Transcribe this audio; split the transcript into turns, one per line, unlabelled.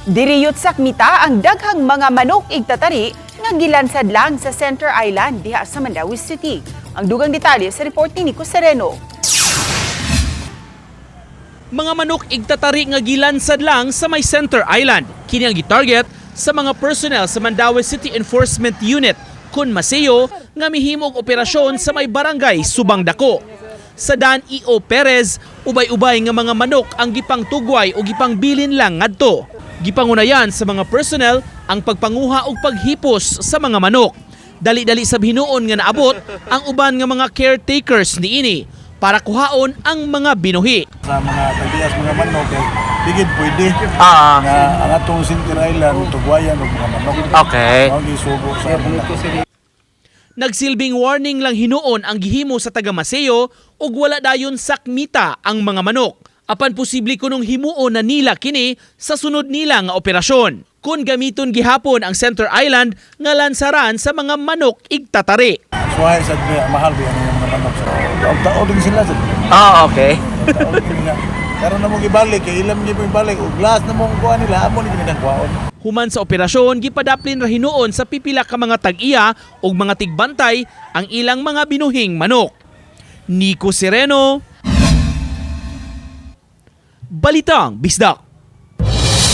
Diriyot sakmita ang daghang mga manok igtatari nga gilansad lang sa Center Island diha sa Mandaue City. Ang dugang detalye sa report ni Nico Sereno.
Mga manok igtatari nga gilansad lang sa may Center Island. Kini ang gitarget sa mga personnel sa Mandaue City Enforcement Unit kun masiyo nga mihimog operasyon sa may barangay Subang Dako. Sa Dan E.O. Perez, ubay-ubay nga mga manok ang gipangtugway o gipangbilin lang ngadto. Gipangunayan sa mga personnel ang pagpanguha og paghipos sa mga manok. Dali-dali sa hinuon nga naabot ang uban nga mga caretakers niini para kuhaon ang mga binuhi.
Sa mga tagiyas mga manok kay bigid pwede nga ang atong Center Island tugwayan og mga manok. Mao gisugo sa among.
Nagsilbing warning lang hinuon ang gihimo sa taga Maseo ug wala dayon sakmita ang mga manok. Apan posible kunong himuon na nila kini sa sunod nila nga operasyon. Kung gamiton gihapon ang Center Island nga lansaran sa mga manok igtatari.
Suhay sa mahal ba ang mga manok sa og tao din sila sa. Tao din nga. Karon na mo gibalik kay ilam gyud mo ibalik og glass na mo kuha nila, amo ni kini kuhaon.
Human sa operasyon, gipadaplin ra hinuon sa pipila ka mga tag-iya ug mga tigbantay ang ilang mga binuhing manok. Nico Sereno, Balitang Bisdak.